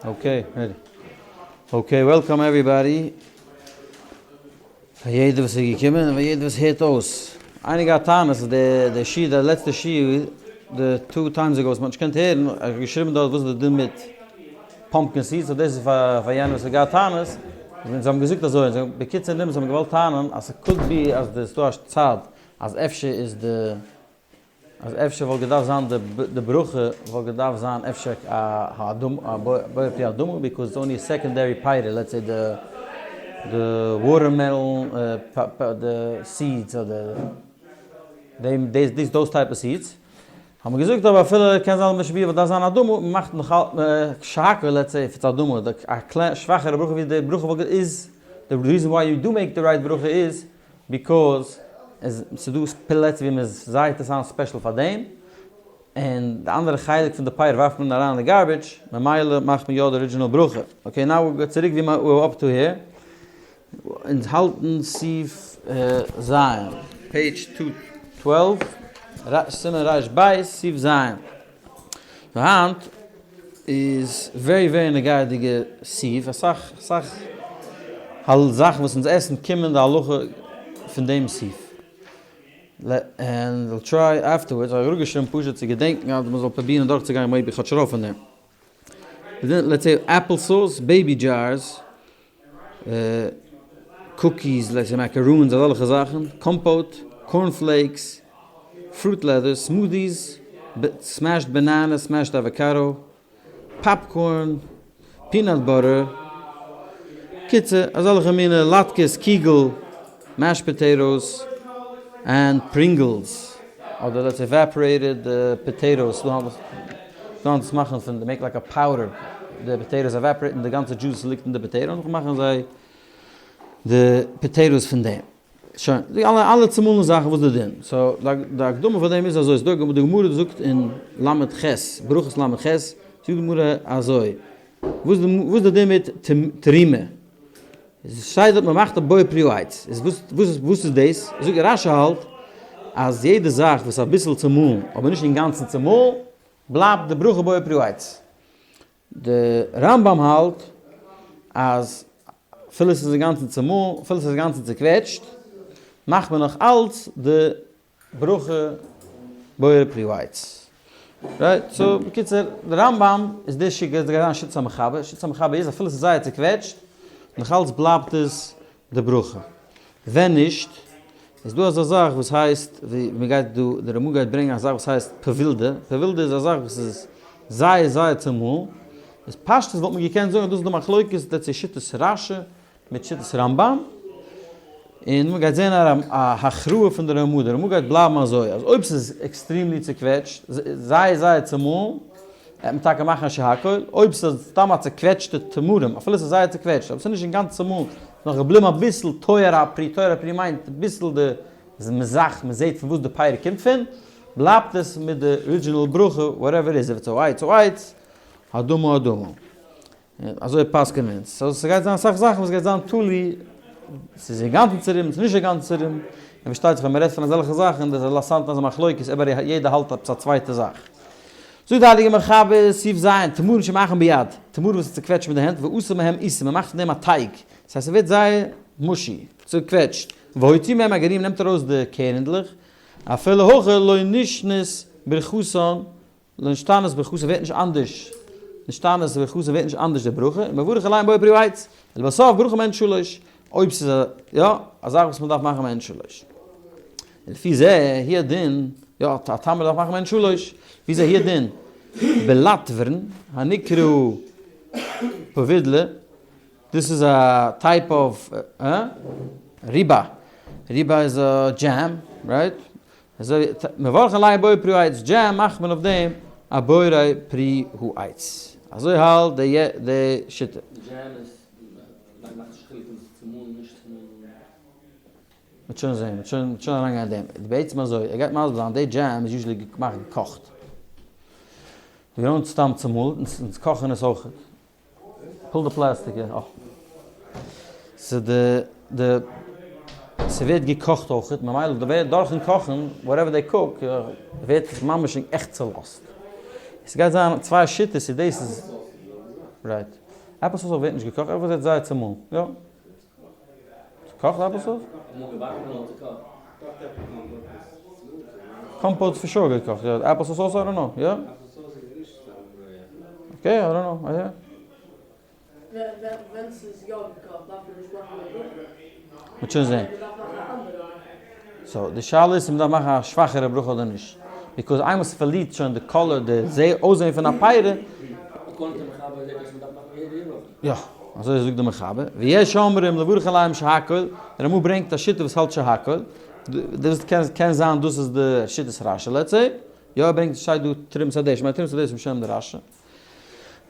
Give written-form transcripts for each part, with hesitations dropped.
Okay, ready. Okay, welcome everybody. פאר יעדער וואס איז געקומען און פאר יעדער וואס הערט אויס. איינער געהאט טענות אז די די שיעור די לעצטע שיעור די two times ago וואס מ'האט נישט געקענט הערן, איך האב געשריבן דארט וואס איז די דין מיט pumpkin seeds, so דאס איז פאר פאר יענער וואס האט געהאט טענות. און זיי האבן געזאגט אזוי, זיי האבן בקיצור נמרץ האבן געוואלט טענה'ן אז ס'קוד be אז די ס'דא א צד אז אפשר איז די אז אפשר וואלט געדארפט זיין די ברכה וואלט געדארפט זיין אפשר א בורא פרי האדמה because it's only secondary פירות let's say די די watermelon די seeds אדער דעם דאס דאס those type of seeds האט מען געזאגט אבער אפילו קען זיין משביע וואלט דארף זיין אדמה מען מאכט נאך שהכל let's say if it's אדמה א שוואכערע ברכה ווי די ברכה וואלט איז די reason why you do make די right ברכה איז because עס איז דא פלעצער ווי מען זייעט עס איין special פאר דעם, און די אנדערע חלק פון די פרי ווארפט מען אריין אין די garbage, ממילא מאכט מען יא די original ברכה. Okay now we צוריק ווי מ'איז up to here, אונז האלטן סעיף ז'. Page two 12, סימן ריש בית, סעיף ז'. So היינט איז very very נוגע'דיגע סעיף, אסאך אסאך זאכן וואס אונז עסן קומען די הלכה פון דעם סעיף. And we'll try afterwards, האב איך אראפגעשריבן פשוט צו געדענקן אז מ'זאל פרובירן דורכצוגיין maybe כאטש רוב פון דעם. Let's say apple sauce, baby jars, cookies, let's say macaroons, אזעלכע זאכן, compote, corn flakes, fruit leather, smoothies, smashed banana, smashed avocado, popcorn, peanut butter, קיצור, אזעלכע מיני לאטקעס, קיגל, mashed potatoes, and Pringles, אדער let's evaporated potatoes, דאן עס מאכן פון די make like a powder, די potatoes evaporate און די גאנצע דזשוס ליגט אין די potato, נאכדעם מאכן זיי די potatoes פון דעם. שוין, די אלע אלע צומאלנע זאכן וואס די דין. So די הקדמה פאר דעם איז אזוי, ס'דא די גמרא זאגט אין ל' ח', ברכות ל' ח', זאגט די גמרא אזוי, וואס איז די דין מיט תרומה? עס שטייט דארט מען מאכט א בורא פרי העץ, איז וואס וואס וואס איז דאס? זאגט רש"י האלט אז יעדע זאך וואס אביסל צומאלן אבער נישט אינגאנצן צומאלן בלייבט די ברכה בורא פרי העץ. די רמב"ם האלט אז אפילו עס איז אינגאנצן צומאלן אפילו עס איז אינגאנצן צוקוועטשט מאכט מען נאך אלץ די ברכה בורא פרי העץ. Right? So בקיצור, די רמב"ם איז די שיטה, גייט זיין שיטת המחבר, שיטת המחבר איז אפילו ס'איז זייער צוקוועטשט, נאכאלץ בלייבט עס די ברכה. ווען נישט, איז דא אזא זאך וואס הייסט, ווי מ'גייט דא, די רמ"א גייט ברענגען א זאך וואס הייסט פאווילדע, פאווילדע איז א זאך וואס איז זייער זייער צומאלן, איז פשטות וואלט מען געקענט זאגן אז דאס איז די מחלוקת let's say שיטת רש"י מיט שיטת רמב"ם, און מען גייט זען א הכרעה פון די רמ"א, די רמ"א גייט בלייבן אזוי, אז אויב ס'איז extremely צוקוועטשט, זייער זייער צומאלן, וועט מען טאקע מאכן א שהכל, אויב ס'איז סתם א צוקוועטשטע תמרים, אפילו ס'איז זייער צוקוועטשט, אבער ס'איז נישט אינגאנצן צומאלן, ס'איז נאך געבליבן אביסל תואר הפרי, תואר הפרי מיינט אביסל די זאך, מען זעט פון וואס די פרי קומט פון, בלייבט עס מיט די original ברכה, whatever איז, if it's העץ העץ, האדמה האדמה. אזוי פסק'ענען אונז. So ס'גייט זיין אסאך זאכן וואס גייט זיין תלוי, ס'איז אינגאנצן צוריבן, ס'איז נישט אינגאנצן צוריבן, און פארשטייט זיך ווען מ'רעדט פון אזעלכע זאכן, דאס איז לאסאנט אזא מחלוקת, איבער יעדער האלט עפעס א צווייטע זאך. זאגט די הייליגע מחבר, סעיף ז', תמרים שמעכן ביד, תמרים וואס איז צוקוועטשט מיט די הענט, ועשו מהם עיסה, מ'מאכט פון דעם א טייג, דאס הייסט ס'ווערט זייער mushy, צוקוועטשט, והוציא מהם הגרעינים, נעמט ארויס די קערנדלעך, אפילו הכי לא נשנית ברכתן לא נשתנית ברכתן ווערט נישט אנדערש, נשתנית ברכתן ווערט נישט אנדערש די ברכה, און מברך עליהן בורא פרי העץ, ולבסוף ברכה מעין שלש, אויב ס'איז א יא א זאך וואס מ'דארף מאכן מעין שלש. לפי זה הוא הדין, יא א תמר דארף מאכן מעין שלש, לפי זה הוא הדין, בלטברן הנקרא פאווידלע, דאס איז א type of ריבה, ריבה איז א jam, right? אזוי מברך עליהן בורא פרי העץ jam מאכט מען אויף דעם א בורא פרי העץ. אזוי האלט די שיטה. Jam איז מאכט נישט חילוק אויב עס איז צומאלן נישט צומאלן. מ'וועט שוין זעהן, מ'וועט שוין מ'וועט שוין אריינגיין אין דעם. בעצם אזוי, ער גייט מסביר זיין, די jam איז usually געמאכט געקאכט. We don't סתם צומאלן, אונז קאכן עס אויכעט. Pull די plastic יא. ס'איז די די ס'ווערט געקאכט אויכעט ממילא די ווערט דורכן קאכן whatever they cook ווערט עס ממש עכט צולאזט. ס'גייט זיין צוויי שיטות צו דאס איז. Right. Apple sauce ווערט נישט געקאכט, apple ווערט זייער צומאלן. יא. קאכט apple sauce? Compote for sure געקאכט, יא. Apple sauce also, I don't know, יא? Okay, I don't know, יא. ווען ס'איז יא געקאכט דארף מען נישט מאכן א ברכה? מ'וועט שוין זען. So די שאלה איז צו מ'דארף מאכן א שוואכערע ברכה אדער נישט. Because איינמאל ס'פארלירט שוין די color, די אויסזען פון א פירה. יא, אזוי זאגט די מחבר. ויש אומרים לברך עליהם שהכל, דער רמ"א ברענגט א שיטה וואס האלט שהכל. דאס קען זיין דאס איז די שיטת רש"י let's say. יא ער ברענגט שטייט דא תרומת הדשן, מיין תרומת הדשן בשם די רש"י.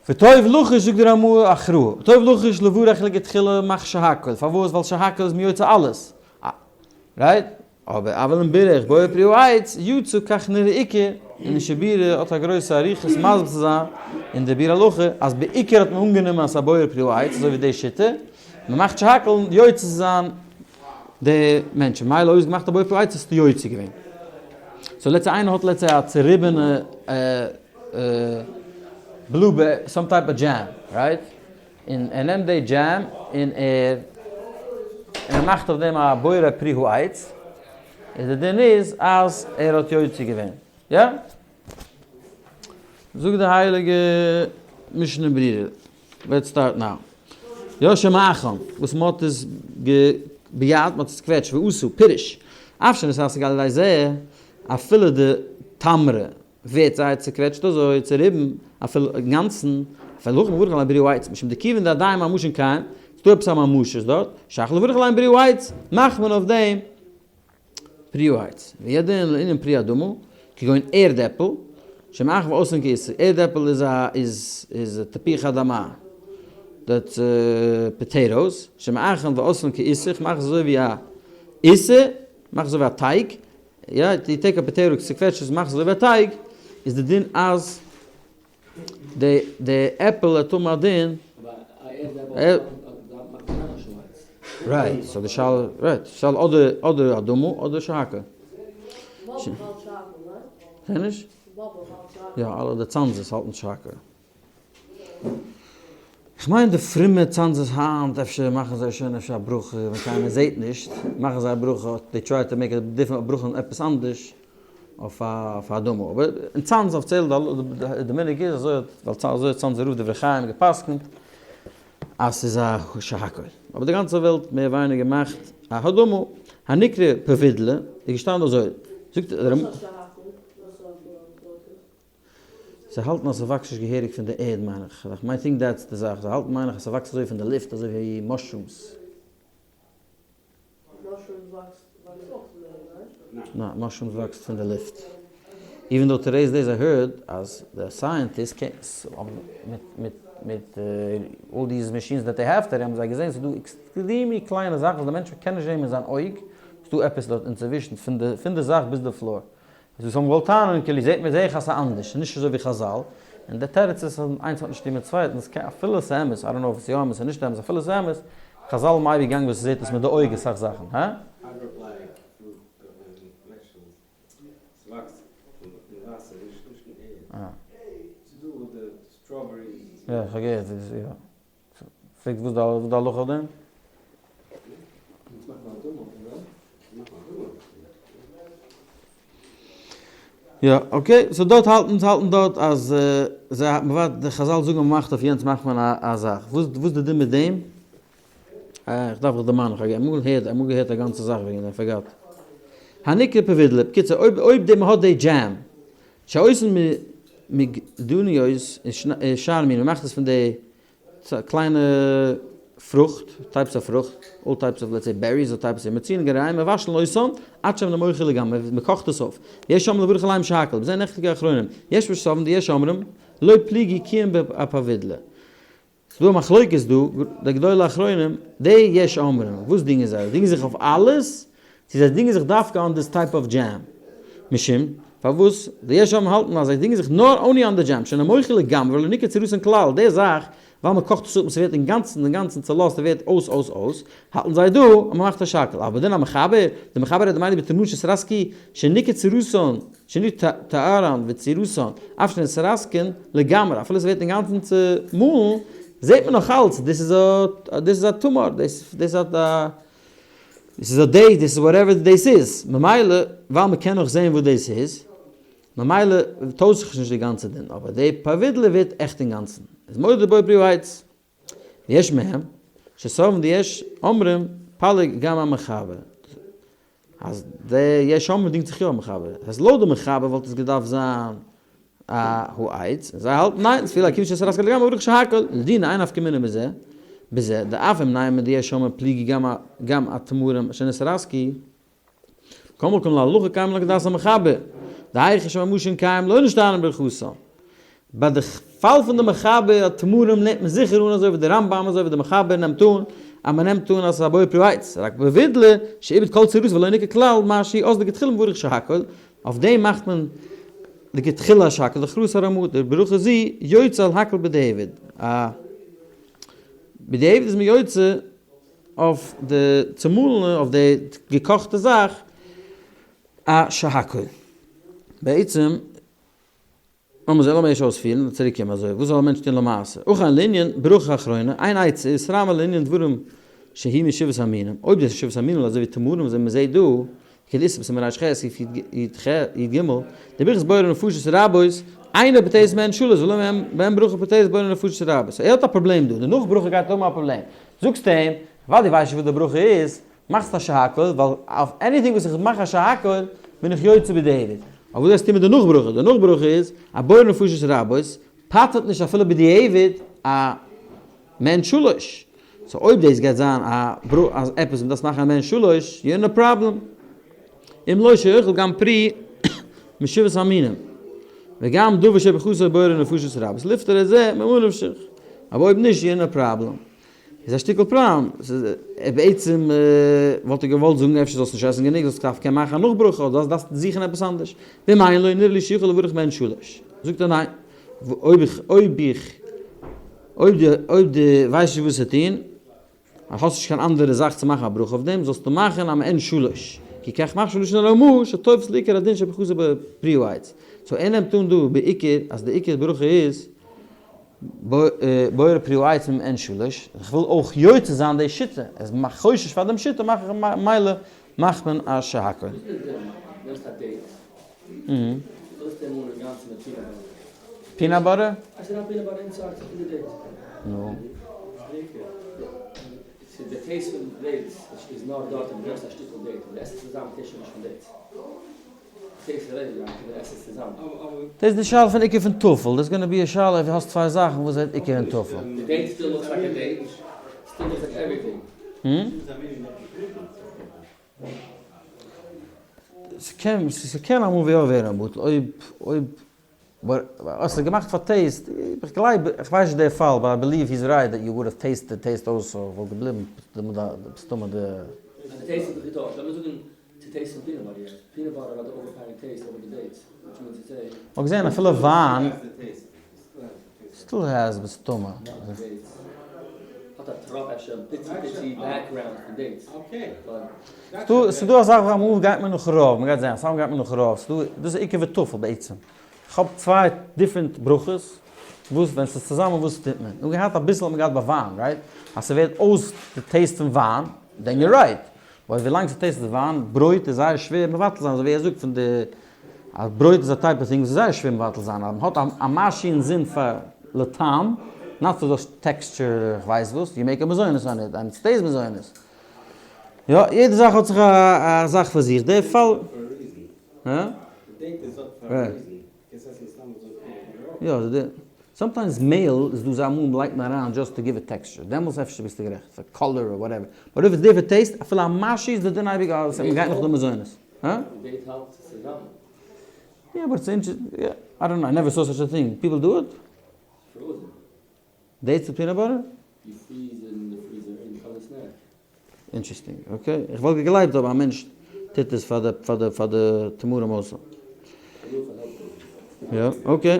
וטוב לחוש זאגט די רמ"א הכרעה, וטוב לחוש לברך לכתחילה מאך שהכל, פארוואס? ווייל שהכל איז מיוצא אלעס, right? אבער אבל אם בירך בורא פרי העץ יצא כך נראה עיקר, און משנה ברורה האט א גרויסע אריכות מסביר צו זיין אין די ביאור הלכה אז בעיקר האט מען אנגענומען אז ס'איז א בורא פרי העץ אזוי ווי די שיטה, מען מאכט שהכל יוצא צו זיין די מענטשן, מילא אויב האסט געמאכט א בורא פרי העץ האסטו יוצא געווען. So let's say איינער האט let's say א צוריבענע blueberry, some type of jam, right? און ער נעמט די דזשעם און ער און ער מאכט אויף דעם א בורא פרי העץ, איז די דין איז אז ער האט יוצא געווען, יא? זאגט די הייליגע משנה ברורה, let's start now. יא שמאכן, וואס מ'האט עס ביד, מ'האט עס געקוועטשט, ועשו, פירוש, אף שנתרסק על ידי זה, אפילו די תמרה ווערט זייער צוקוועטשט אזוי, צוריבן, אפילו אינגאנצן, אפילו הכי מברך עליהם בורא פרי העץ, משום דכיוון דעדיין ממש קיים, ס'דא עפעס א ממשות דארט, שהכל לברך עליהם בורא פרי העץ, מאכט מען אויף דעם פרי העץ. וידען לענין פרי האדמה, כגון ערד עפל, שמאחר ועושין כעיסה, ערד עפל איז א איז איז תפוח אדמה, that's potatoes, שמאחר ועושין כעיסה, איך מאך עס אזוי ווי א עיסה, מאך עס אזוי ווי א טייג, יא, דו take א potato, צוקוועטש עס, מאך עס אזוי ווי א טייג, איז די דין אז די די עפל האט האבן א דין. Right, so די שאלה, right, שאלה אדער אדער אדמה אדער שהכל. קען נישט? יא, אלע די צאנזערס האלטן שהכל. כ'מיין די פרומע צאנזערס היינט אפשר מאכן זיי שוין אפשר א ברכה ווען קיינער זעהט נישט, מאכן זיי א ברכה, they try to make a different ברכה און עפעס אנדערש אויף א אויף א אדמה, אבער אין צאנז אפיציעל די מנהג איז אזוי האט ווייל אזוי האט צאנזער רב דברי חיים גע'פסק'נט אז ס'איז א שהכל, אבער די גאנצע וועלט מער ווייניגער מאכט א האדמה, הנקרא פאווידלע איז געשטאנען אזוי, זאגט דער. זיי האלטן אז ס'וואקסט נישט געהעריג פון די ערד מיין איך, איך מיין think that's די זאך, זיי האלטן מיין איך אז ס'וואקסט אזוי פון די לופט אזוי ווי mushrooms. ניין, mushrooms וואקסט פון די לופט. Even though today's days I heard אז די scientists האבן מיט מיט מיט all these machines that they have today האבן זיי געזען ס'איז דא extremely קליינע זאכן וואס די מענטש קען נישט זען מיט זיין אויג, ס'איז דא עפעס דארט אינצווישן פון די פון די זאך ביז די floor. איז וואס האבן געוואלט טענה'ן כאילו זעט מען זעה איך אז ס'איז אנדערש, ס'איז נישט אזוי ווי חזל, און דער תירוץ איז אז איינס האט נישט צוטון מיט צווייטן, ס'קען אפילו ס'איז אמת, I don't know אויב ס'איז יא אמת אדער נישט אמת, אפילו ס'איז אמת, חזל האבן אייביג געגאנגען וואס ס'זעט אויס מיט די אויג אסאך זאכן, הא? יא, כ'האב געהערט, יא. פרעגט וואס די הלכה אויף דעם? יא okay, so דארט האלטן זיי האלטן דארט אז זיי מ'ווארט די חזל זאגן אז מ'מאכט אויף יענץ מאכט מען א זאך, וואס וואס די דין מיט דעם? איך דארף זיך דערמאנען, כ'האב אמאל הערט אמאל געהערט א גאנצע זאך וועגן דעם, forgot. הנקרא פאווידלע, בקיצור אויב אויב די מ'האט די דזשעם, שעושין מגדניות ושאר מינים, מ'מאכט עס פון די קליינע פרוכט, types of פרוכט, all types of let's say berries or types of מוציאין גרעיהם מבשלין אותן, עד שהם נמוחין לגמרי, מ'קאכט עס אויף. יש אומרים לברך עליהם שהכל, בזה נחלקו האחרונים, יש שסוברים דיש אומרים, לא פליגי כי אם בפאווידלע. ס'דא א מחלוקת דא, די גדולי האחרונים, די יש אומרים, וואס דינגען זיי? זיי דינגען זיך אויף אלעס? צו זיי דינגען זיך דווקא on this type of jam? משום, פארוואס די יש אומרים האלטן אז זיי דינגען זיך נאר only on די דזשעם, שנמוכה לגמרי ולא ניכר צורתן כלל, די זאך, ווייל מען קאכט עס אפ און ס'ווערט אינגאנצן אינגאנצן צולאזט און ווערט אויס אויס אויס, האלטן זיי דא אז מ'מאכט א שהכל. אבער דין המחבר, די מחבר האט די מיינונג בתמנ שסרסקי, שניכר צורתן, שניכר טהרן וצורתן, אף שנתרסקן לגמרי, אפילו ס'ווערט אינגאנצן צומאלן, זעט מען נאך אלץ דאס איז א דאס איז א תמר, דאס דאס האט א דאס איז א date, דאס איז whatever דאס איז, ממילא ווייל מען קען נאך זען וואס דאס איז, ממילא טוישט זיך נישט די גאנצע דין, אבער די פאווידלע ווערט עכט אינגאנצן, איז מודה בו פרי העץ. ויש מהם שסוברים דיש אומרים פליג גם המחבר, אז די יש אומרים דינגט זיך יא מחבר, אז לויט די מחבר וואלט עס געדארפט זיין א העץ, און זיי האלטן ניין, אפילו כיוון שנתרסקה לגמרי מברך שהכל, לדינא אין נפקא מינה בזה, בזה, דאף אם נימא דיש אומרים פליגי גם התמרים שנתרסקו, מכל מקום להלכה קיימא לן כדעת המחבר, דהיכא שממשין קיים לא נשתנה ברכתם. ביי די פאל פון די מחבר התמרים נעמט מען זיכער אן אזוי ווי די רמב ם אזוי ווי די מחבר נעמט אן אז מען נעמט אן אז עס איז א בורא פרי העץ, רק בווידלע שאיבד כל צורתו ולא ניכר כלל מה שהיא אז לכתחילה מברך שהכל, אויף דעם מאכט מען לכתחילה שהכל דכרות הרמ א, די ברכה זו יוצא על הכל בדיעבד, א בדיעבד איז מען יוצא אויף די צומאלענע, אויף די געקאכטע זאך, א שהכל. בעצם, לאמיר זען, לאמיר ערשט אויספירן און צוריק קומען אזוי, וואס זאל א מענטש טון למעשה? וכן לענין ברכה אחרונה, איין עצה איז סראמא לענין דברים שהיא משבעת המינים, אויב דאס איז שבעת המינים אזוי ווי תמרים וואס מען זעט דא, כדאיתא בסימן רח סעיף י ג, די ברכת בורא נפשות רבות, אינה פוטרת מעין שלוש ולא מעין ברכה פוטרת בורא נפשות רבות. סאו ער האט א פראבלעם דא, די נאך ברכה גייט האבן א פראבלעם. זאגסט אים, ווייל דו ווייסט נישט וואס די ברכה איז, מאכסט א שהכל, ווייל אויף anything וואס איך מאך א שהכל, בין איך יוצא בדיעבד. אבער וואס גייסטו טון מיט די נאך ברכה? די נאך ברכה איז, א בורא נפשות רבות, פטר'ט נישט אפילו בדיעבד א מעין שלוש. so אויב דאס גייט זיין א ברכה אז עפעס וואס מ'דארף מאכן א מעין שלוש, you're in a problem. אם לא שיאכל גם פרי משבעת המינים. וגם דבר שברכתו בורא נפשות רבות. לפטור את זה ממה נפשך. אבער אויב נישט, you're in a problem. איז א שטיקל פראבלעם. ס'איז בעצם וואלט איך געוואלט זאגן אפשר זאלסט נישט עסן גענוג, זאלסט דארפן קענען מאכן א נאכברכה, אדער דארפסט זוכן עפעס אנדערש. ואם אין לו נראה לי שיכול לברך מעין שלוש. זאגט ער ניין. אויב איך אויב איך אויב די אויב די ווייסט נישט וואס צו טון, אז האסט נישט קיין אנדערע זאך צו מאכן א ברכה אויף דעם, זאלסטו מאכן א מעין שלוש. כי כך מכשיר לשון הרמא שתופס לעיקר הדין שברכתו בפרי העץ. so ער נעמט אן דא בעיקר אז די עיקר ברכה איז בורא פרי העץ ממעין שלוש, איך וויל אויך יוצא זיין די שיטה, ער איז חושש פאר דעם שיטה מאך איך מילא מאכט מען א שהכל. וואס איז דער דין? נעמסט א date, פילסט אים אן אינגאנצן מיט peanut butter. Peanut butter? עס איז א peanut butter inside אין די date. נו. ס'איז די taste פון dates איז נאר דארט אויב דו נעמסט א שטיקל date און דו עסט עס צוזאמען taste שוין נישט פון dates. דאס איז די שאלה פון עיקר פון טפל, דאס gonna be א שאלה אויב האסט צוויי זאכן וואס ווערט עיקר און טפל. ס'קען אמאל יא ווערן א בטל אויב אויב האסט עס געמאכט פאר taste, איך גלייב, איך ווייס נישט די פאל, but I believe he's right that you would have tasted taste also, וואלט געבליבן מסתמא די. צו taste ן peanut butter יעצט, peanut butter האט די overpowering taste over די dates, which means to say. כ'האב געזען אפילו וויין still has מסתמא. האט א טראפ אפשר פיצי פיצי background פון dates, but. ס'דא א זאך וואס אמאל גייט מען נאך רוב, מ'גייט זען אסאך מאל גייט מען נאך רוב, ס'דא, דאס איז עיקר וטפל בעצם. כ'האב צוויי different ברכות, וואס ווען ס'איז צוזאמען וואס טוט מען? נו געהאט אביסל האט מען געהאט ביי וויין, right? אז ס'ווערט אויס די taste פון וויין, then you're right. ווייל ווילאנג ס'טעיסט וויין, ברויט איז זייער שווער מבטל זיין, אזוי ווי ער זאגט פון די אז ברויט איז א type of thing וואס איז זייער שווער מבטל זיין, אז מ'האט א משהו אין זין פאר לטעם, not for the texture כ'ווייס וואס, you make א מזונות on it, and it stays מזונות. יא, יעדע זאך האט זיך א זאך פאר זיך, די פאל. הא? יא, sometimes מעהל איז דא אזא מאל לייגט מען אריין just to give it texture, דעמאלס אפשר ביסטו גערעכט, פאר color or whatever, but אויב איז דער פאר taste, אפילו א משהו איז די דין אייביג אז מען גייט נאך די מזונות. הא? יא but it's interesting, יא, I don't know, I never saw such a thing, people do it? Dates with peanut butter? Interesting, okay. איך וואלט געגלייבט אויב א מענטש טוט עס פאר די פאר די פאר די תמרים אויסער. יא, okay.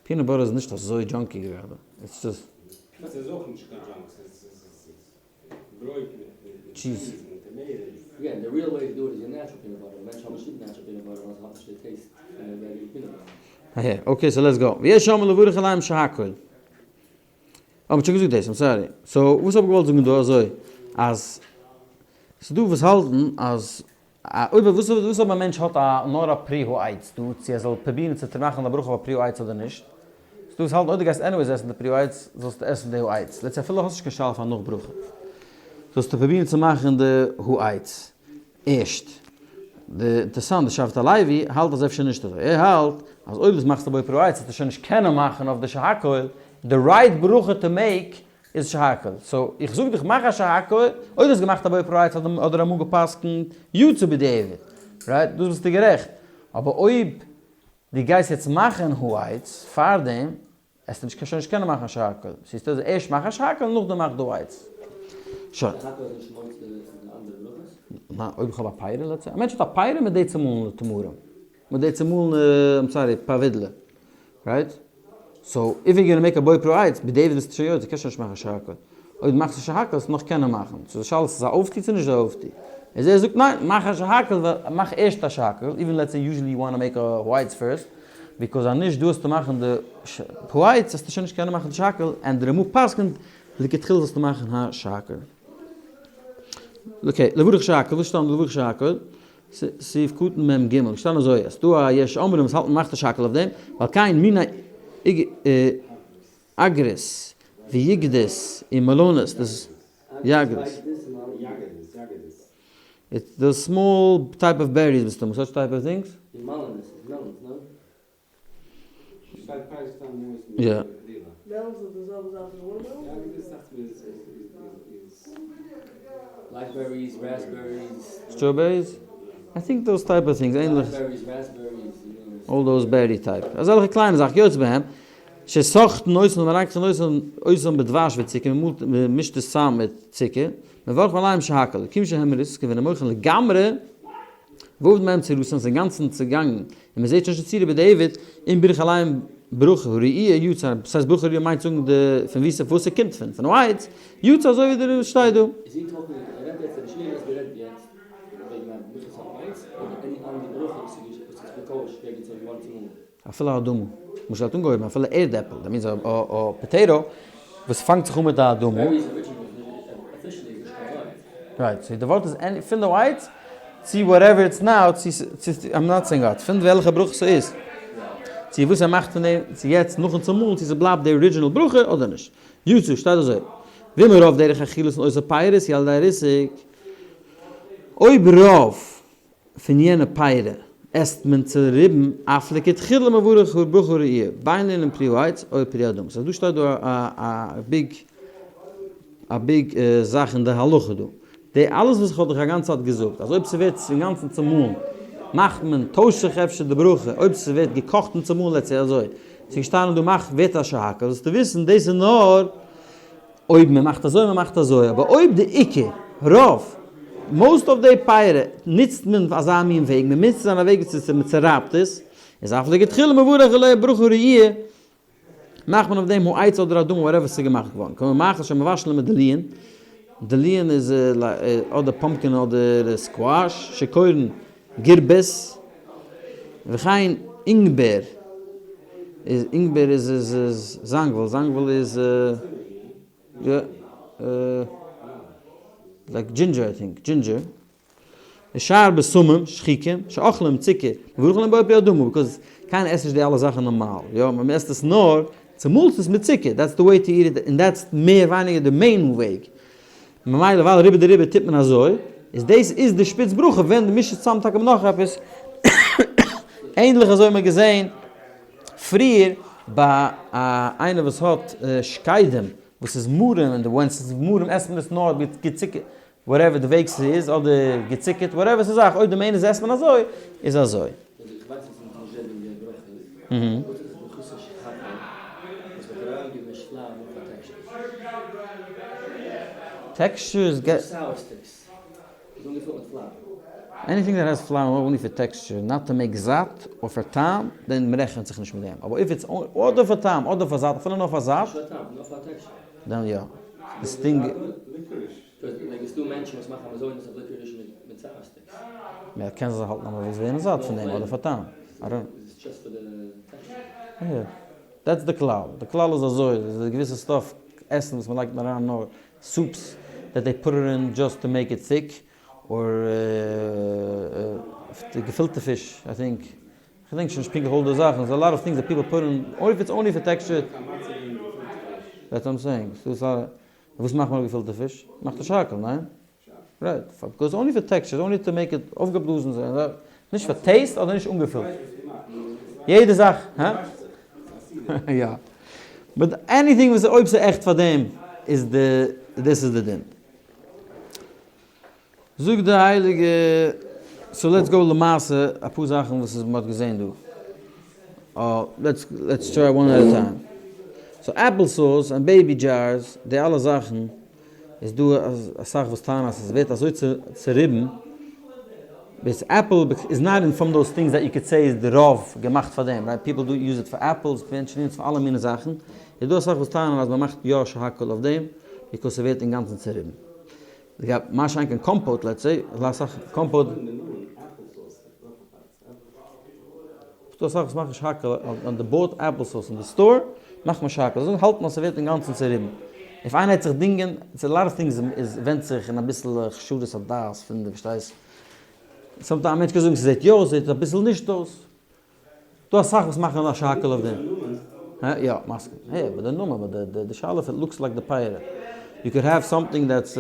Peanut butter איז נישט אזוי junky גראדע. It's just. Cheese. Again, the real way to do it is your natural peanut butter. מענטשן האבן נישט ליב natural peanut butter ווייל ס'האט נישט די taste פון די regular peanut butter. אהער, okay, so let's go. ויש אומרים לברך עליהם שהכל. אה, מ'האט שוין געזאגט דאס, I'm sorry. So, וואס האב איך געוואלט זאגן דא אזוי, אז ס'דא וואס האלטן אז אויב וואס וואס אויב א מענטש האט א נאר א פרי העץ דא, צו ער זאל פרובירן צו מאכן א ברכה אויף א פרי העץ אדער נישט. ס'דא וואס האלטן אויב דו גייסט anyways עסן די פרי העץ, זאלסטו עסן די העץ. Let's say אפילו האסט נישט קיין שאלה פאר נאך ברכה. זאלסטו פרובירן צו מאכן די העץ ערשט. די אינטערסאנט די שבט הלוי האלט אז אפשר נישט אזוי. ער האלט אז אויב דאס מאכסטו בוי פרי העץ וועסטו שוין נישט קענען מאכן אויף די שהכל, די right ברכה to make איז שהכל. So איך זאג דיך מאך א שהכל, אויב דו האסט געמאכט א בורא פרי העץ האט דער רמ"א גע'פסק'נט יצא בדיעבד. Right? דאס ביסטו גערעכט. אבער אויב דו גייסט יעצט מאכן העץ פארדעם, עסטו נישט שוין נישט קענען מאכן שהכל. ס'איז דא ערשט מאך א שהכל און נאכדעם מאך דו העץ. שוין. שהכל איז נישט מוציא די אנדערע ברכות? ניין, אויב איך האב א פירה let's say, א מענטש האט א פירה מיט די צומאלענע תמרים, מיט די צומאלענע, I'm sorry, פאווידלע, right? So, if you gonna make א בורא פרי העץ, בדיעבד ביסטו שוין יוצא, קענסט שוין נישט מאכן שהכל. אויב דו מאכסט א שהכל וועסטו נאך קענען מאכן. So די שאלה איז ס'איז א אויפטו צו נישט א אויפטו. איז ער זאגט ניין, מאך א שהכל, מאך ערשט א שהכל, even let's say usually you wanna make א העץ first, because אז נישט דו האסטו מאכן די העץ וועסטו שוין נישט קענען מאכן די שהכל, and די רמ"א פסק'נט לכתחילה זאלסטו מאכן א שהכל. Okay, לברך שהכל, וואס שטאנד לברך שהכל? סעיף קטן מ ג, געשטאנען אזוי, אז ס'דא א יש אומרים וואס האלטן מ'מאכט א שהכל אויף דעם, ועל כן מיני אגרות ויגדות און מעלאנעס, דאס איז יגדות. It's the small type of berries מסתמא, such type of things. יא. Strawberries? I think those type of things, ענליך. All those berry type. אזעלכע קליינע זאכן, כיוצא בהם. שסוחטין אותן ומרקחין אותן בדבש וצוקר, מען מישט עס צאם מיט צוקער. מברכין עליהם שהכל. כיון שהם מרוסקין ונמוחין לגמרי, ואבד מהם צורתן, ס'איז אינגאנצן צעגאנגען, און מען זעט שוין נישט די צורה בדיעבד, אם בירך עליהם ברכה הראיה יצא, דאס הייסט ברכה הראיה מיינט זאגן די פון וואו ס'וואס ס'קומט פון, פון העץ, יצא אזוי ווי דער שטייט דא. Is he talking, ער רעדט יעצט, רבי שמואל האט גערעדט יעצט וועגן א ברכת העץ, אדער any אנדערע ברכה וואס איז וואס איז בקודש וועגן ס'איז געווארן צומאלן? אפילו אדמה, למשל האט אנגעהויבן אפילו ערד עפל, that means א potato וואס פאנגט זיך אן מיט א אדמה. Right, so די ווארט איז any, פון די העץ צו whatever it's now, צו צו I'm not saying what, פון וועלכע ברכה ס'איז, צו וואס ער מאכט פון דעם, צו יעצט נאכן צומאלן צו ס'בלייבט די original ברכה אדער נישט. יצא, שטייט אזוי, ואם רוב דרך אכילתן אותה פירות היא על ידי ריסוק, אויב רוב פון יענע פירות עסט מען צוריבן אף לכתחילה מברך ברכה ראויה, בין לענין פרי העץ או פרי האדמה. So דא שטייט דא א big א big זאך אין די הלכה דא. די אלעס וואס איך האב דיך א גאנצע צייט געזאגט אז אויב ס'ווערט אינגאנצן צומאלן מאכט מען טוישט זיך אפשר די ברכה אויב ס'ווערט געקאכט און צומאלן let's say אזוי ס'איז געשטאנען דא מאכט ווערט א שהכל זאלסטו וויסן דאס איז נאר אויב מען מאכט אזוי מען מאכט אזוי, אבער אויב די עיקר, רוב, most of די פירות נוצט מען אויף אזא מין וועג, מען מוז זיין א וועג וואס מען צורייבט עס, איז אף לכתחילה מברך עליה ברכה ראויה, מאכט מען אויף דעם העץ אדער אדמה whatever ס'איז געמאכט געווארן, כמו מאכל שמבשלין מדליעין, דליעין איז אדער pumpkin אדער squash, שקורין גירבית, וכן אינגבער, איז אינגבער איז איז זאנגוול, זאנגוול איז יא like ginger I think, ginger, ושאר בשמים, שחוקים, שאוכלים צוקער, מברכין עליהם בורא פרי האדמה, because קיינער עסט נישט די אלע זאכן נארמאל, יא, מען עסט עס נאר, צומאלסט עס מיט צוקער, that's the way to eat it, און that's מער ווייניגער די main וועג. ממילא ווייל רובא דרובא טוט מען אזוי, איז דאס איז די שפיץ ברכה ווען די מישט צוזאם טאקע מיט נאך עפעס, ענדליך אזוי האט מען געזען פריער ביי א איינער וואס האט שקדים וואס איז מרים און די ווען ס'איז מרים עסט מען עס נאר מיט געצוקערט whatever די וועג ס'איז אדער געצוקערט whatever ס'איז זאך אויב די main איז עסט מען אזוי איז אזוי. Texture איז גע. Anything that has flour only for texture, not to make זאט or פאר טעם, then מ'רעכנט זיך נישט מיט דעם. אבער if it's אדער פאר טעם אדער פאר זאט, אפילו נאר פאר זאט, then יא. דאס דינג. מען קען זיך האלטן אז מען וויל ווערן זאט פון דעם אדער פאר טעם. That's די כלל. די כלל איז אזוי, איז די געוויסע stuff עסן וואס מען לייגט אריין נאר soups that they put it in just to make it thick, or געפילטע פיש, I think, כ'געדענק שוין נישט פונקטליך all די זאכן, there's a lot of things that people put in, or if it's only for texture. That's what I'm saying. וואס מאכט מען אויף געפילטע פיש? מאכט א שהכל, ניין? Right, because only for texture, only to make it אויפגעבלאזן, נישט פאר taste אדער נישט אנגעפילט. יעדע זאך, הא? יא. But anything וואס אויב ס'איז עכט פאר דעם איז די, דאס איז די דין. זאגט די הייליגע, so let's go למעשה אפאר זאכן וואס איז מ'האט געזען דא. Let's let's try one at a time. So apple sauce און baby jars, די אלע זאכן, איז דא אסאך וואס טענה'ן אז עס ווערט אזוי צוריבן, ביז apple איז not in from those things that you could say איז די רוב געמאכט פאר דעם, right? People do use it פאר apples, מענטשן נוצן פאר אלע מיני זאכן, איז דא אסאך וואס טענה'ן אז מ'מאכט יא שהכל אויף דעם, because ס'ווערט אינגאנצן צוריבן. לגבי מה שאין כן compote let's say, איז דא אסאך compote. ס'דא אסאך וואס מאכן שהכל אן די bought apple sauce אין די store מאכט מען שהכל, זיי זאגן האלטן אז ס'ווערט אינגאנצן צוריבן. If איינער העט זיך דינגען, it's a lot of things איז ווענדט זיך אין אביסל חשדות הדעת פון די פארשטייסט. Sometimes א מענטש קען זאגן ס'זעט יא אויס, ס'זעט אביסל נישט אויס. דא אסאך וואס מאכן א שהכל אויף דעם. הא? יא, מסכים. העי, אבער די נאמען, אבער די די שאלה if it looks like די פרי. You could have something that's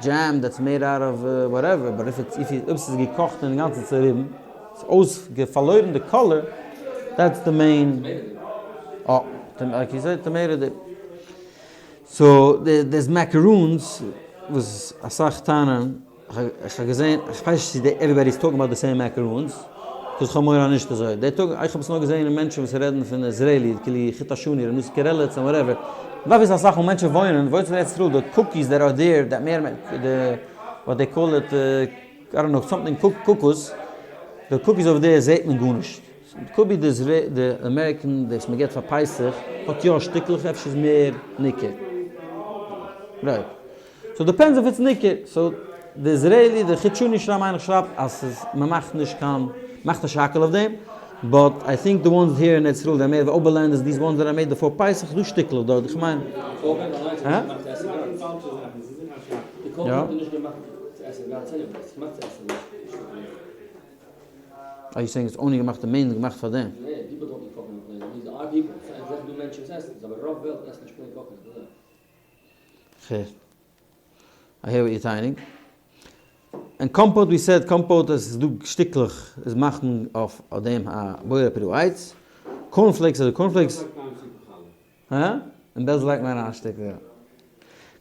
jam that's made out of whatever, but if it's if אויב ס'איז געקאכט און אינגאנצן צעריבן, ס'איז אויס פארלוירן די color, that's the main. אה, like you said, tomato dip. So, there's macaroons וואס אסאך טענה'ן. איך האב געזען, איך ווייס נישט צו די everybody is talking about the same macaroons, because כ'האב מורא אז נישט אזוי, די טאג, איך האב עס נאר געזען אין מענטשן וואס רעדן פון Israeli, כאילו חוט השני, ר' נתן קרליץ און whatever, מ'דארף וויסן אסאך וואו מענטשן וואוינען, וואוינסט אין ארץ ישראל, די cookies that are there, that מער די what they call it, I don't know, something קוקוס, די cookies over there זעט מען גארנישט, could be די די American וואס מ'געט פאר פסח האט יא שטיקלעך אפשר איז מער ניכר. Right. So depends if it's ניכר, so די Israeli די חידשוני שרייבט מיין איך שרייבט אז ס'איז מ'מאכט נישט קיין מ'מאכט נישט שהכל אויף דעם, but I think the ones here אין ארץ ישראל די מער ווי Oberlanders these ones that are made before פסח איז דא שטיקלעך דארט איך מיין. הא? יא. Are you saying it's only געמאכט די main געמאכט פאר דעם? כ'הער. I hear what you're טענה'נג. און compote we said compote עס איז דא שטיקלעך איז מאכט מען אויף דעם א בורא פרי העץ. Cornflakes אדער cornflakes. הא? אין בעלז לייגט מען אריין א שטיקל יא.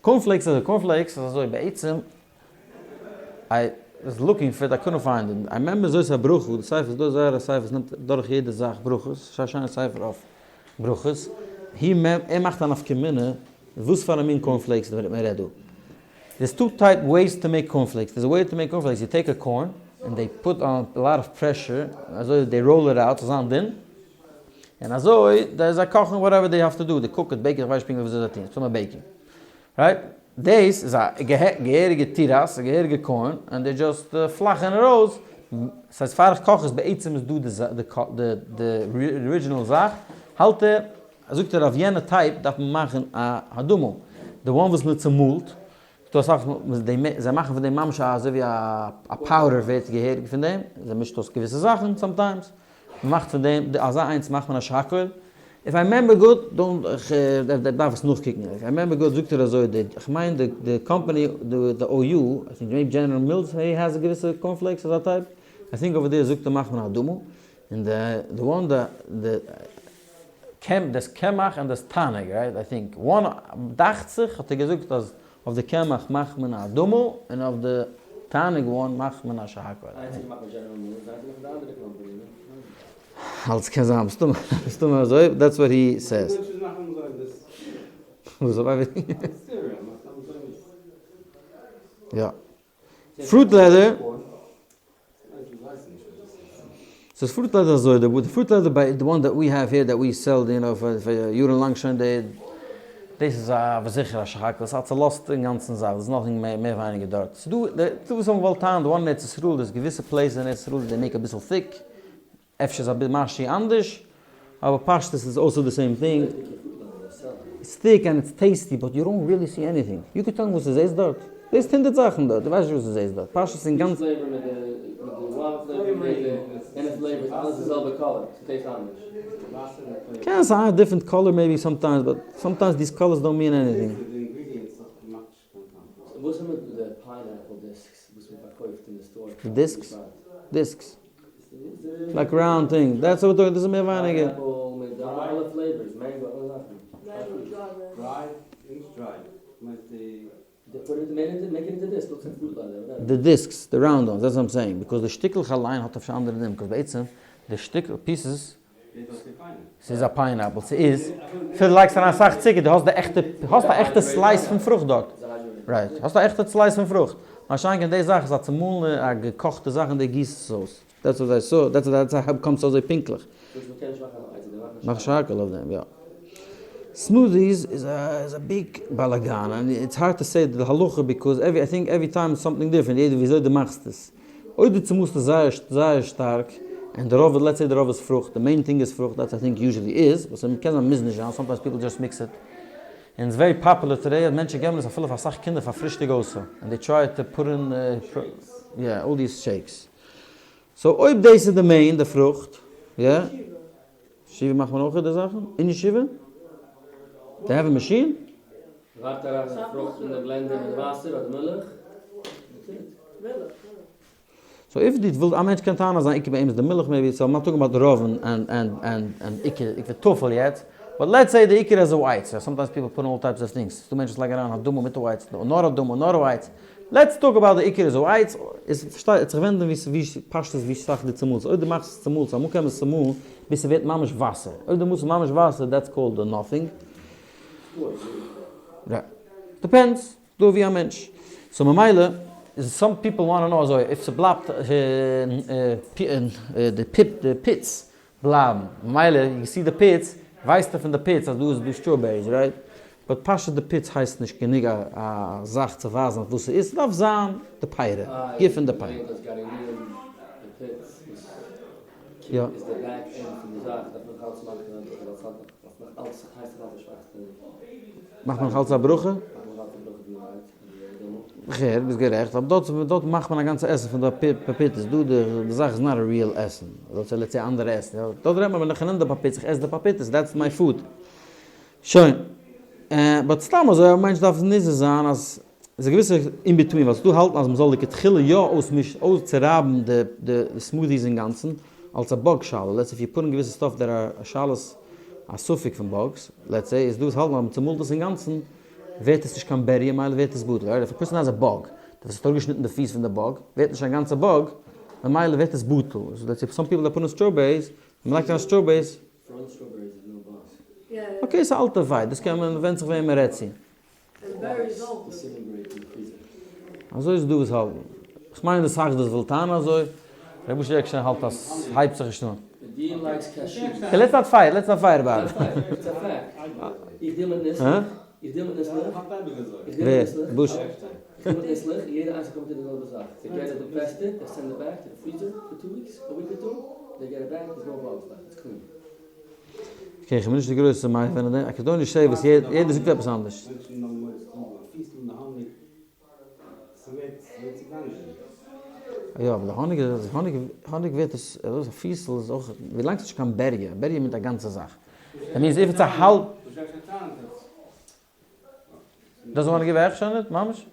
Cornflakes אדער cornflakes איז אזוי בעצם I was looking for it I couldn't find it. I remember זאת הברכה די ספר איז דא זייער א ספר וואס נעמט דורך יעדע זאך ברכות ס'איז א שיינע ספר אויף ברכות. ער מאכט א נפקא מינה וואס פאר א מין cornflakes מען רעדט דא? There's two type ways to make cornflakes, there's a way to make cornflakes, you take a corn and they put on a lot of pressure, אזוי they roll it out, ס'זאל זיין דין, און אזוי די זיי קאכן whatever they have to do, they cook it, bake it, כ'ווייס נישט פונקטליך וויאזוי זיי טוען, ס'איז נאר baking, right? דאס איז א געהעריגע תירס, א געהעריגע corn, און they just פלאכן ארויס, ס'הייסט פאר איך קאך עס בעצם איז דא די די original זאך, האלט ער זאגט ער אויף יענע type דארף מען מאכן א האדמה, די one וואס מען צומאלט, ס'דא אסאך וואס זיי מאכן פון דעם ממש א אזוי ווי א powder ווערט געהעריג פון דעם, זיי מישט אויס געוויסע זאכן sometimes, מען מאכט פון דעם, אזא איינס מאכט מען א שהכל, if I remember good, don't, איך דארף עס נאכקוקן, if I remember good זאגט ער אזוי, די, כ'מיין די די קאמפאני, די OU, I think maybe General Mills has א געוויסע cornflakes אזא type, I think over there זאגט ער מאכט מען א האדמה, און די די one די די קמ דאס קמח און דאס תענוג right I think one דאכט זיך האט ער געזאגט אז אויף די קמח מאכט מען א אדמה און אויף די תענוג one מאכט מען א שהכל. איינס איז געמאכט ביי General Mills איינס איז געמאכט ביי די אנדערע קאמפאני נו. אלס קען זיין מסתמא מסתמא אזוי that's what he says. וואס אויף יא. Fruit leather. ס'איז fruit leather אזוי, די fruit leather ביי the one that we have here that we sell you know פאר יארן לאנג שוין די. דאס איז א זיכער א שהכל, ס'איז א צולאזטע אינגאנצן זאך, דער'ס nothing מער ווייניגער דארט. ס'איז דא דא וואס האבן געוואלט טענה'ן, די one אין ארץ ישראל, דאס געוויסע places אין ארץ ישראל they make אביסל thick, אפשר איז אביסל משהו אנדערש, אבער פשטות איז also the same thing. It's thick and it's tasty but you don't really see anything. You could tell me וואס דו זעסט דארט? זעסט הונדערט זאכן דארט, דו ווייסט נישט וואס דו זעסט דארט. פשטות איז אינגאנצן. קען זיין א different color maybe sometimes but sometimes these colors don't mean anything. די discs? Discs. Like round thing. That's what דאס איז מער ווייניגער. די discs, די round ones, that's what I'm saying, because די שטיקלעך אליין האט אפשר אנדערע נעמען, because בעצם די שטיקל pieces, ס'איז א pineapple, ס'איז, אפילו דו לייגסט אריין אסאך צוקער, דו האסט די עכטע, האסט א עכטע slice פון פרוכט דארט, right, האסט א עכטע slice פון פרוכט, מה שאין כן די זאך איז א צומאלענע א געקאכטע זאך און דו גיסט עס אויס, that's what I saw, that's what I how come ס'איז אזוי פונקטליך. מאך שהכל אויף דעם, יא. Smoothies איז א איז א big באלאגאן, and it's hard to say די הלכה because every I think every time something different, יעדער וויאזוי דו מאכסט עס. אויב דו צומאלסט עס זייער זייער שטארק, און די רוב let's say די רוב איז פרוכט, די main thing איז פרוכט, that's I think usually איז, וואס קען זיין מוז נישט זיין, sometimes people just mix it, און איטס very popular today אז מענטשן געבן עס אפילו פאר אסאך קינדער פאר פרישטאג also, and they try to put in יא all these shakes. So אויב דאס איז די main די פרוכט, יא? ישיבה מאכט מען אויך די זאכן? אין ישיבה? They have a machine? ווארפט אריין די פרוכט אין די blender מיט וואסער אדער מילך. So if די ווילסט א מענטש קען טענה'ן אז זיין עיקר ביי אים איז די מילך maybe, so I'm not talking about רוב און עיקר, עיקר טפל יעצט, but let's say די עיקר איז ווייץ, sometimes people put all types of things, ס'דא מענטשן וואס לייגן אריין אדמה מיט ווייץ, נאר אדמה נאר ווייץ, let's talk about די עיקר איז ווייץ, איז פארשטייט זיך ווענדן ווי ווי פשטות ווי סאך דו צומאלסט, אויב דו מאכסט עס צומאלן, אמאל קען מען עס צומאלן ביז ס'ווערט ממש וואסער, אויב דו מאלסט עס ממש וואסער that's called the nothing. Depends, דא ווי א מענטש. So ממילא איז some people wanna know אזוי, if ס'בלייבט די pip די pits בלייבן, ממילא you see די pits, ווייסטו פון די pits אז דא איז דא strawberries, right? But פשוט די pits הייסט נישט גענוג א זאך צו ווייזן אויף וואס ס'איז, ס'דארף זיין די פירה, גוף פון די פירה. יא. מאכט מען נאך אלץ א ברכה? איך הער, ביסט גערעכט, אבער דארט דארט מאכט מען א גאנצע עסן פון די פאפיטעס, דא די זאך איז not a real עסן, דארט איז let's say אנדערע עסן, דארט רעדט מען ווען איך נעם די פאפיטעס, איך עס די פאפיטעס, that's my food. שוין. But סתם אזוי א מענטש דארף נזהר זיין אז ס'איז א געוויסע in between, ווייל ס'דא האלטן אז מ'זאל לכתחילה יא אויסמישן, אויסצורייבן די די smoothies אינגאנצן, אלס א bug שאלה, let's if you put in געוויסע stuff there are שאלות א ספק פון bugs, let's say, איז דא וואס האלטן אז מ'צומאלט עס אינגאנצן ווערט עס נישט קיין berry ממילא ווערט עס בטל, right? If a person has a bug, דער וואס האט אראפגעשניטן די פיס פון די bug, ווערט נישט א גאנצע bug, ממילא ווערט עס בטל, so let's say some people that put in strawberries, ווען מ'לייגט אריין strawberries, okay ס'איז א אלטע fight, דאס קען מען, ווענדט זיך וועם מ'רעדט צו. אזוי איז דא וואס האלטן. כ'מיין די סאכדעס וויל טענה'ן אזוי. ר' משה עקשטיין האלט אז ס'הייבט זיך נישט אן. Okay let's not fight, let's not fight about it. ווער? בוש? Okay, כ'בין נישט די גרויסע מבין אין דעם, I can only say וואס יעדער זאגט עפעס אנדערש. יא, אבער די האניג איז, האניג, האניג ווערט עס, א פיסל איז אויך, ווילאנג ס'איז נישט קיין berry, א berry מיינט א גאנצע זאך. That means if it's א האלב. Doesn't want to give a הכשר on it, ממש?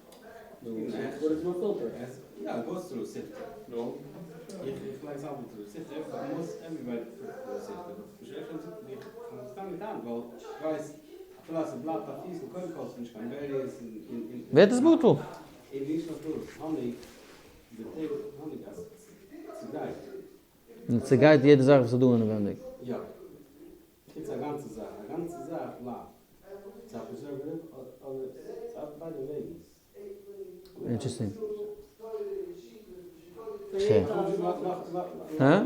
ווערט עס בטל? און צעגייט יעדע זאך וואס איז דא אינעווענדיג. חוץ א גאנצע זאך, א גאנצע זאך בלייבט. ס'איז א preservative אדער ס'ארבעט ביידע וועגן. Interesting. הא?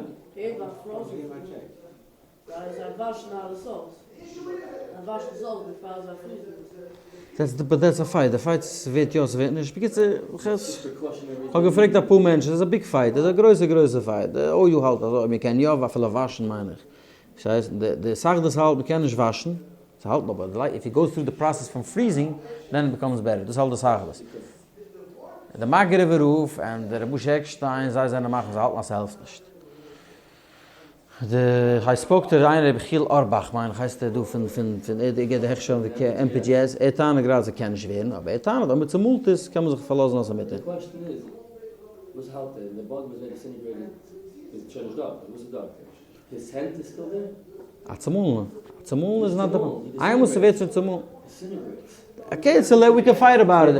That's the, but that's a fight, די fight ס'ווערט יא ס'ווערט נישט, בקיצור, כ'האב געפרעגט אפאר מענטשן, ס'איז א big fight, ס'איז א גרויסע גרויסע fight, די OU האלט אזוי, מ'קען יא אפילו וואשן מיין איך, ס'הייסט די התאחדות האלט מ'קען נישט וואשן, זיי האלטן אבער if it goes through the process פון freezing then it becomes better, דאס האלט די התאחדות. די מאגרעווער רב און די ר' משה עקשטיין זיי זענען מחמיר זיי האלטן אז ס'העלפט נישט. די I spoke to איינער ר' יחיאל אורבאך מיין איך הייסט ער דא פון פון פון ער געבט די הכשר אויף די MPGS ער טענה'ט גראדע ס'קען נישט ווערן אבער ער טענה'ט אויב מ'צומאלט עס קען מען זיך פארלאזן אז ס'מותר. די question איז וואס האלט ער? די באג וואס ווערט disintegrated איז שוין נישט דארט, וואס איז דארט? His scent is still there? א צומאלן, א צומאלן איז not די, איינמאל ס'ווערט שוין צומאלן. Okay, so let we can fight about it.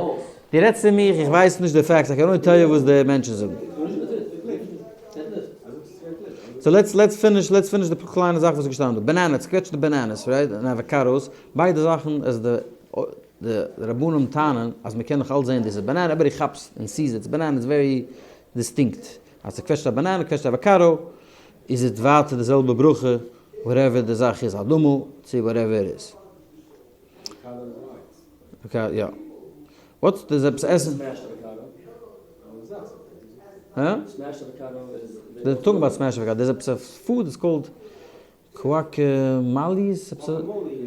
דו רעדסט צו מיך, איך ווייס נישט די facts, I can only tell you וואס די מענטשן זאגן. So let's let's finish let's finish די קליינע זאך וואס איז געשטאנען דא. Bananas, קוועטש די bananas, right? און avocados, ביידע זאכן איז די די רבנים טענה'ן אז מ'קען נאך אלץ זען דאס איז banana, אבער איך כאפ און sees it's banana is very distinct. אז ס'קוועטשט א banana, קוועטשט א avocado, איז עס ווייטער די זעלבע ברכה, whatever די זאך איז, אדמה, צו whatever it is. Okay, יא. What? דאס איז עפעס עסן? הא? They talking about smashed avocado. דאס איז עפעס א food, it's called guacamoles?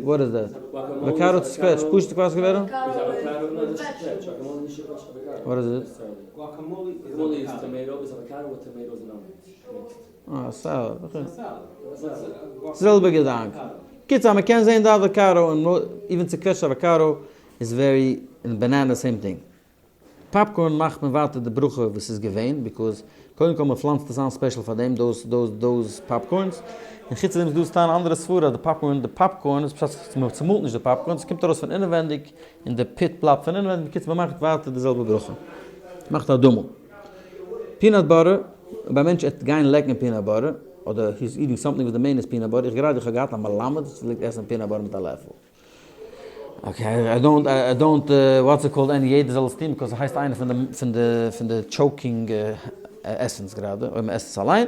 What is that? Avocado צוקוועטשט, פשוט קוואס געווען? What is it? אה, salad, okay. זעלבע געדאנק. קיצור, אז מ'קען זען די avocado און even צוקוועטשט avocado איז very, און banana same thing. Popcorn מאכט מען ווייטער די ברכה וואס איז געווען, because קודם כל מען פלאנצט עס איין special פאר דעם דאס דאס דאס popcorns, און חוץ דעם איז דא סתם אנדערע סברה אז די popcorn די popcorn איז פשט מען צומאלט נישט די popcorn ס'קומט ארויס פון אינעווענדיג און די pit בלייבט פון אינעווענדיג, בקיצור מען מאכט ווייטער די זעלבע ברכה. מאכט אדמה. Peanut butter, אויב א מענטש עט גיין לעקן peanut butter, אדער he is eating something וואס די main איז peanut butter, איך גראדע איך האב געהאט א מלמד וואס פלעגט עסן peanut butter מיט א לעפל. Okay, I don't, I don't, what's it called, any יעדער זאל עס טון, because ס'הייסט איינע פון די, פון די, פון די choking עסנס גראדע, אויב מ'עסט עס אליין.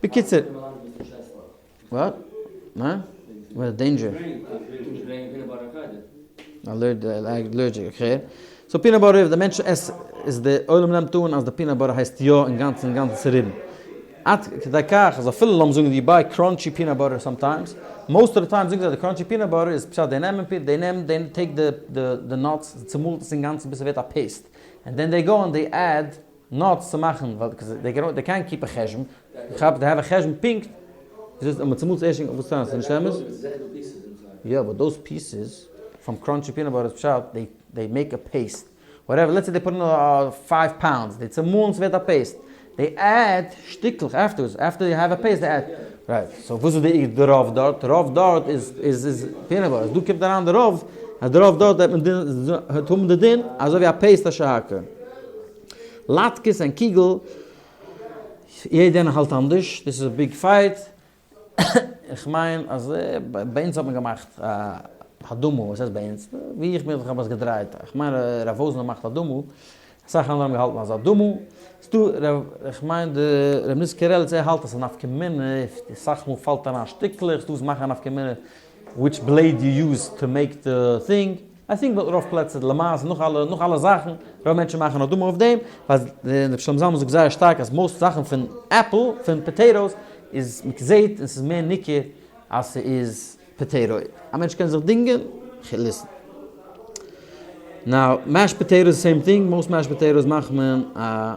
בקיצור. What? ניין? What danger? Allergic, okay. So peanut butter, די מענטשן עסן, איז די עולם נעמט אן אז די peanut butter הייסט יא אינגאנצן אינגאנצן צוריבן. עד כדי כך אז אפילו לאמיר זאגן you buy crunchy peanut butter sometimes, most of the time זאגן זיי די crunchy peanut butter איז פשט זיי נעמען פי, זיי נעמען, they take די nuts, זיי צומאלט עס אינגאנצן ביז ס'ווערט א paste, and then they go and they add nuts צו מאכן, ווייל they can't keep א חשבון, כאפ, they have א חשבון פונקט, וויאזוי אז מ'צומאלט עס ערשט, וואס טענה'סטו ס'נישט אמת? יא but those pieces from crunchy peanut butter איז פשט they make a paste. Whatever, let's say they put in five pounds, די צומאלן ס'ווערט א paste, they add שטיקלעך afterwards, after you have a paste they add, right, so וואס איז די די רוב דארט? רוב דארט איז איז איז peanut butter, דא קומט אריין די רוב, אז די רוב דארט וועט מען דין וועט האבן די דין אזוי ווי א paste א שהכל. לאטקעס און קיגל, יעדער איינער האלט אנדערש, דאס איז א big fight, איך מיין אז ביי אונז האט מען געמאכט האדמה, וואס הייסט ביי אונז? ווי איך בין איך האב עס געדרייט, איך מיין רב וואזנער מאכט האדמה, אסאך אנדערע האבן געהאלטן אז האדמה, ס'דא רב איך מיין די רב ניסן קרליץ ער האלט אז ס'איז נפקא מינה, אסאך מאל פאלט אריין שטיקלעך, ס'דא וואס מאכן א נפקא מינה which blade you use to make the thing, I think ביי רוב פלעצער למעשה נאך אלע נאך אלע זאכן, רוב מענטשן מאכן האדמה אויף דעם, ווייל רבי שלמה זלמן זאגט זייער שטארק אז most זאכן פון עפל, פון potatoes, איז מ'זעהט און ס'איז מער ניכר אז ס'איז potato. א מענטש קען זיך דינגען, listen. Now, mashed potatoes same thing, most mashed potatoes מאכט מען א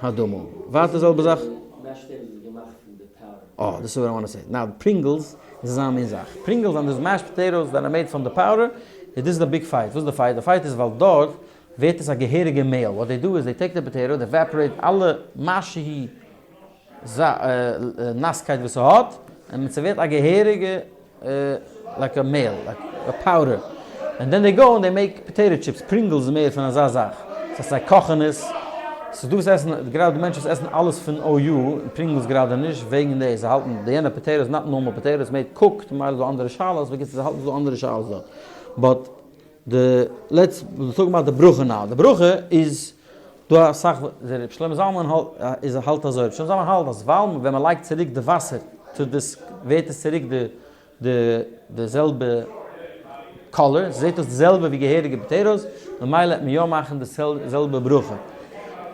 האדמה. ווייטער זעלבע זאך. Mashed potatoes איז געמאכט פון די powder. אה, דאס איז what I want to say. Now, Pringles איז אזא מין זאך. Pringles זענען דאס mashed potatoes that are made from the powder, איז דאס איז די big fight. וואס איז די fight? די fight איז ווייל דארט ווערט עס א געהעריגע מעהל. What they do is they take the potato, they evaporate אלע משהי נאסקייט וואס ס'האט, און ס'ווערט א געהעריגע like א מעהל, like a powder. And then they go and they make potato chips, Pringles איז מער פון אזא זאך. ס'הייסט זיי קאכן עס, ס'איז דא וואס עסן, גראדע די מענטשן וואס עסן אלעס פון OU, Pringles גראדע נישט, וועגן דאס, זיי האלטן די יענע potato איז not normal potato, it's made cooked, ממילא איז דא אנדערע שאלות, בקיצור זיי האלטן ס'איז דא אנדערע שאלות דארט. But די let's talk about די ברכה now, די ברכה איז דא אסאך, ר' שלמה זלמן האלט איז האלט אזוי, ר' שלמה זלמן האלט אז ווייל ווען מ'לייגט צוריק די וואסער טוט דאס ווערט עס צוריק די. די די זעלבע color, ס'זעט אויס די זעלבע ווי געהעריגע potatoes, ממילא העט מען יא מאכן די זעלבע ברכה.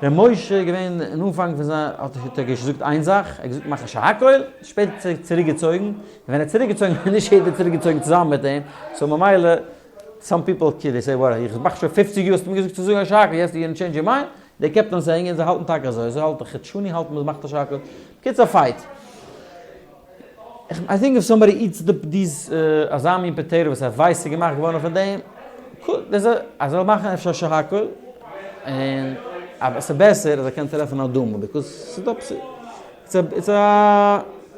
ר' משה איז געווען אין אנפאנג פון זיין האט ער געזאגט איין זאך, ער האט געזאגט מאך א שהכל, שפעטער האט ער צוריק געצויגן, און ווען ער האט צוריק געצויגן האט נישט יעדער צוריק געצויגן צוזאמען מיט אים, so ממילא some people they say what איך מאך שוין פופציג יאר האסטו מיר געזאגט צו זאגן א שהכל יעצט you gonna change your mind? They kept on saying און זיי האלטן טאקע אזוי, אזוי האלט די חדשני האלט מען מאכט א שהכל, בקיצור א fight. I think if somebody eats these אזא מין potato וואס ער ווייסט ס'איז געמאכט געווארן פון דעם, אז ער זאל מאכן אפשר שהכל, און אבער ס'איז בעסער אז ער קען טרעפן אדמה, because ס'איז דא ס'איז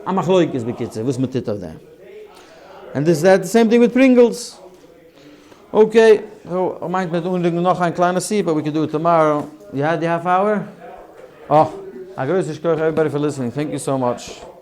א מחלוקת בקיצור וואס מ'טוט אויף דעם. And this that same thing with Pringles. Okay, so מיינט מען אנרינגן נאך איין קליינע סיפור, but we can do it tomorrow. You had the half hour? אה, א גרויסע שכוח everybody for listening, thank you so much.